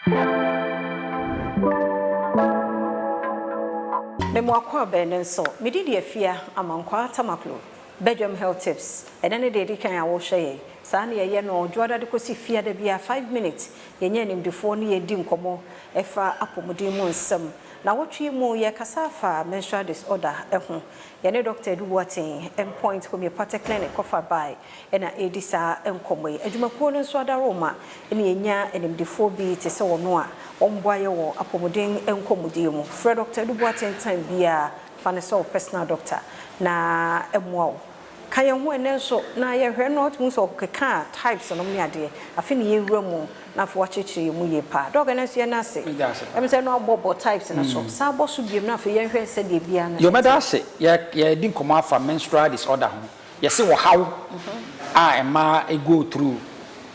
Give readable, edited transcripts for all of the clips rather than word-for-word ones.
Mmoakɔ abɛn ne nso mede di Afia Amankwaa Tamaklo. Bedwam Health Tips, ɛnɛ ne deɛ ɛdi kan a wɔrehwɛ yɛn. Saa ne yɛyɛ no Dwoada de kɔsi Fiada bia 5 minutes, yɛnyɛ animdefoɔ ne yɛdi nkɔmmɔ ɛfa apɔmuden mu nsɛm. Na wɔtwe mu yɛkasa afa menstrual disorder ho. Yɛne Dr. Edu Boateng, Endpoint Homeopathic Clinic kɔfa bae, ɛna ɛredi saa nkɔmmɔ yi. Adwumakuo no nso adaroma ɛne yɛnya animdefoɔ bi te sɛ wɔn a wɔmboa yɛ wɔ apɔmuden nkɔmmɔdie mu. Frɛ Dr. Edu Boateng time biara, fa ne sɛ wo personal doctor na ɛmmoa wo. Ka yɛn ho ɛnɛ nso na yɛhwɛ no, ɔtumi sɛ ɔkeka types no ne adeɛ. Afei ne yɛwura mu na afei wakyerɛkyerɛ yɛn mu yie paa. Doc, ɛnɛ nso yɛn ase ɛmi sɛ no abɔbɔ types no so, saa bɔ so biem na afei yɛnhwɛ sɛdeɛ biara no. Yɔmɛda ase. Yɛdi nkɔmɔ afa menstrual disorder ho. Yɛsi wɔ haw a mmaa go through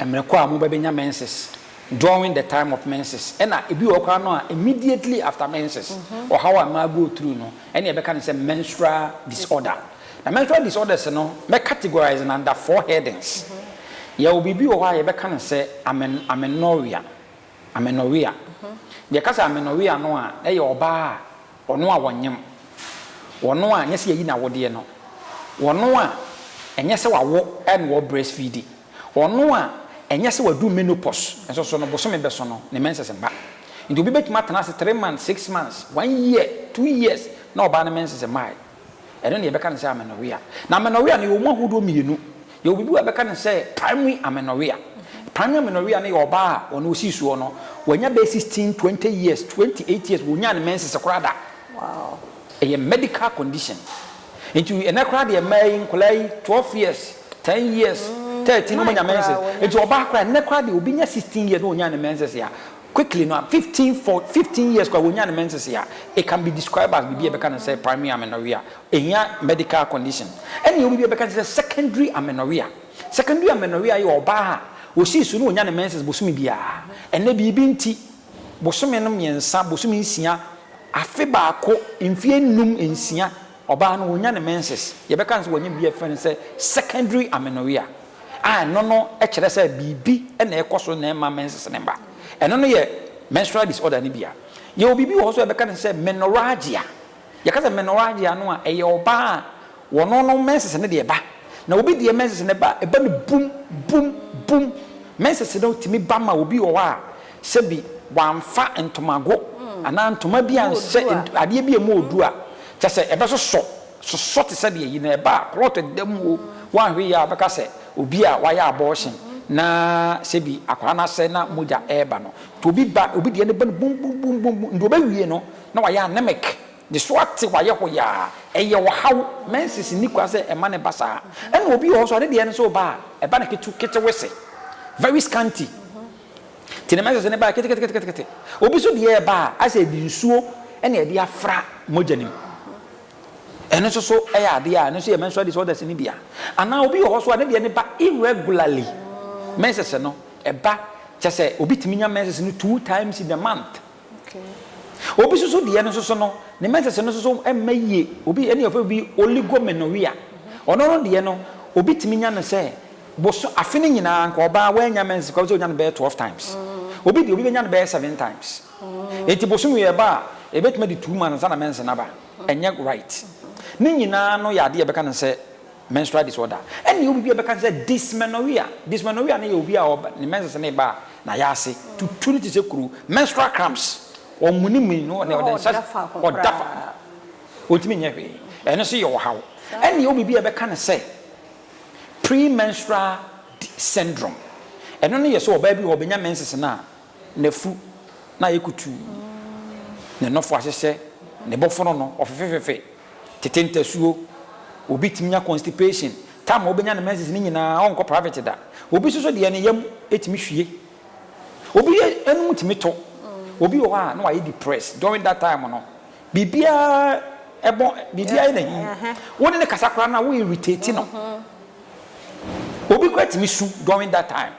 mmerɛ kɔ a mo bɛbɛnya menses, during the time of menses, ɛna ebi wɔ koraa no a immediately after menses, ɔhaw a mmaa go through no, ɛna yɛbɛka no sɛ menstrual disorder. Na menstrual disorders no, mɛ categorize no under four headings. Yɛwɔ biribi wɔ hɔ a yɛbɛka no sɛ amenorrhea. Amenorrhea deɛ, kasa amenorrhea no a, ɛyɛ ɔbaa a ɔno a wɔnyem, wɔno a nyɛ sɛ yɛyi n'awodeɛ no, wɔno a ɛnyɛ sɛ wawo ɛna wɔ breastfeed, ɔno a ɛnyɛ sɛ wadu menopause nso so no, bosome bɛso no ne menses mba. Nti obi bɛtumi atena ase 3 months, 6 months, one year, 2 years na ɔbaa ne menses mmae. Ɛno ne yɛbɛka no sɛ amenorrhea. Na amenorrhea no, yɛwɔ mu ahodoɔ mmienu. Yɛwɔ biribi a yɛbɛka no sɛ primary amenorrhea. Primary amenorrhea no yɛ ɔbaa a ɔno osi soɔ no, wanya bɛyɛ 16, 20 years, 28 years, wɔnya ne menses koraa da. Ɛyɛ medical condition. Nti ɛnɛ koraa deɛ, mmaa yi, nkwadaa yi, 12 years, 10 years, 13, wɔn nya menses. Nti ɔbaa koraa, ɛnɛ koraa deɛ, obi nya 16 years na onya ne menses a, quickly no, 15 for 15 years koraa wonya ne menses a, it can be described as biribi a yɛbɛka no sɛ primary amenorrhea. Ɛhia medical condition. Ɛne obi bi a yɛbɛka no sɛ secondary amenorrhea. Secondary amenorrhea yɛ ɔbaa a osii so no, onya ne menses bosome biara. Ɛnɛ biribi nti, bosome no 3, bosome 6, afe 1, mfie 5, 6, ɔbaa no wonya ne menses. Yɛbɛka no sɛ wɔnya bi yɛfrɛ no sɛ secondary amenorrhea a, ɛno no kyerɛ sɛ biribi na ɛkɔ so na ɛma menses ne ba. Ɛno no yɛ menstrual disorder no bia. Yɛwɔ biribi wɔ hɔ so yɛbɛka no sɛ menorrhagia. Yɛka sɛ menorrhagia no a, ɛyɛ ɔbaa a wɔno no menses no deɛ ba, na obi deɛ menses no ba, ɛba no bum bum bum. Menses no tumi ba ma obi wɔ hɔ a, sɛbi, wamfa ntomago anaa ntoma bi anhyɛ adeɛ bi a emu odu a, kyɛ sɛ ɛbɛsosɔ sosɔ te sɛ deɛ yi na ɛba a clot da mu o. Wanhwɛ yi a, bɛka sɛ obi a wayɛ abortion na sɛbi akwadaa no asɛ na mogya ɛreba no. Nti obi ba, obi deɛ no ba no bum bum bum bum bum. Nti obɛwie no na wayɛ anemic de so ate, wayɛ hɔ yaa. Ɛyɛ ɔhaw. Menses ni kwa sɛ ɛma ne ba saa. Ɛna obi wɔ hɔ so, ɔde deɛ no so ba a, ɛba no ketu ketewese, very scanty. Nti ne menses ne ba keteketekete. Obi so deɛ ɛba a, asɛ ɛde nsuo ɛna ɛde afra mogya nim. Ɛno nso so ɛyɛ adeɛ a ɛno nso yɛ menstrual disorders ni bia. Anaa obi wɔ hɔ so a, ne deɛ ne ba irregularly. Menses no ɛba kyɛ sɛ obi tumi nya menses no two times in a month. Obi nso so deɛ no nso so no, ne menses no nso so ɛmma yie. Obi ɛne yɛfrɛ bi oligomenorrhea. Ɔno no deɛ no, obi tumi nya no sɛ boso afe no nyinaa nka ɔbaa wɔanya menses kɔ sɛ onya no bɛyɛ 12 times. Obi deɛ, obi bɛnya no bɛyɛ seven times. Eti bosom yɛ ba a, ebɛtumi de 2 months ansa na menses naba. Ɛnyɛ right. Ne nyinaa no yɛ adeɛ yɛbɛka no sɛ menstrual disorder. Ɛne obi bi a yɛbɛka no sɛ dysmenorrhea. Dysmenorrhea no yɛ obi a ɔba ne menses ne ba a, na yɛ ase tutu ne te sɛ kuro, menstrual cramps, ɔmu ne mu no ɔde nsa ɔda faako ɔda fa koraa. Ɔntumi nyɛ hwee. Ɛno nso yɛ ɔhaw. Ɛne obi bi a yɛbɛka no sɛ premenstrual syndrome. Ɛno no yɛ sɛ ɔbaa bi wɔ hɔ, ɔbɛnya menses no a, n'afu na ayɛ kutuu, ne nɔfo ahyehyɛ, ne bɔfono no ɔfefefefe tete ntasuo. Obi tumi nya constipation time a ɔbɛnya ne menses ne nyinaa, ɔnkɔ private da. Obi nso so deɛ, ne yam etumi hwie, obi yɛ ɛnum tumi tɔ. Obi wɔ hɔ a na wayɛ depressed during that time no. Biribiara ɛbɔ, biribiara yɛ n'ahi. Wɔn ne ne kasa koraa na wo irritate no. Obi kora tumi su during that time.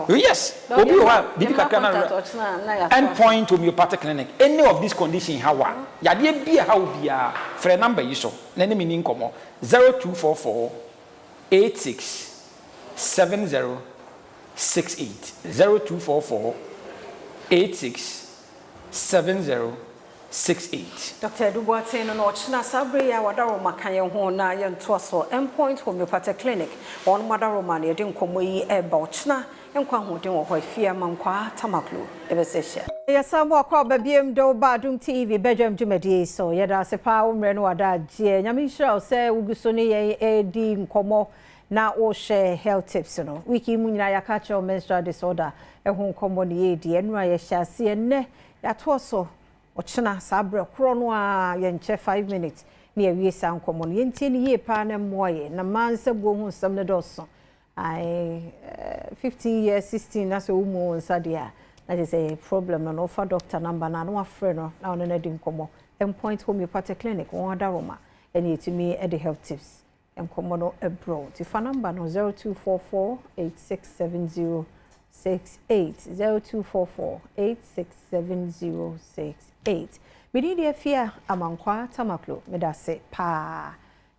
Yes, obi wɔ hɔ a biribi kakra na End Point Homeopathic Clinic. Any of this condition ha wa yadeɛ bi a ha wo biara, frɛ number yi so na ne mi ni nkɔmɔ: 0244 86 70 68, 0244. 86 70 68. Dr. Edu Boateng no na ɔkyena saa bere yi a wadaroma ka yɛn ho na yɛntoa so. Endpoint Homeopathic Clinic, wɔn adaroma na yɛde nkɔmmɔ yi ɛreba. Ɔkyena nkwa ahoɔden wɔ hɔ, Efie Amankwaa Tamaklo ɛbɛsɛ hyia. Yɛsan mu akɔ aba biem de wo ba Adom TV bɛdwam dwumadie so. Yɛda ase paa wo mmerɛ no wada agyeɛ. Nyame nhyira wo sɛ wogu so ne yɛn ɛredi nkɔmmɔ na wohyɛ health tips no. Week yi mu nyinaa yɛaka kyerɛ wo menstrual disorder ɛho nkɔmmɔ ne yɛredi. Ɛno a yɛhyɛ aseɛ nnɛ, yɛatoɔ so ɔkyena saa berɛ korɔ no a yɛnkyɛ 5 minutes ne yɛwie saa nkɔmmɔ no. Yɛntie no yie paa na mmoa yɛ na mmaa nsabuo ho nsɛm no dɔɔso. Ae, 15 years, 16 na sɛ womu wo nsa deɛ a, na kyerɛ sɛ problem no, wofa doctor number no a na wafrɛ no na ɔno no adi nkɔmmɔ. Endpoint Homeopathic Clinic, wɔn adaroma ɛne yɛtumi de health tips nkɔmmɔ no ɛbrɔ. Nti fa number no, 0244 8670 68, 0244 867068. Mede deɛ Fia Amankwa Tamaklo, meda ase paa.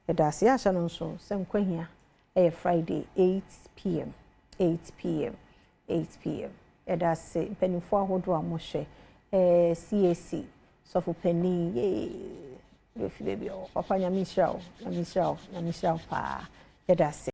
Yɛda ase. Yɛahyɛ no nso sɛ Nkwahia ɛyɛ Friday 8 p.m., 8 p.m., 8 p.m. Yɛda ase mpanimfoɔ ahodoɔ a mohwɛ CAC sɔfo panin yee yɛfi baabi a ɔwɔ papa. Nyame nhyira wo, Nyame nhyira wo, Nyame nhyira wo paa. Yɛda ase.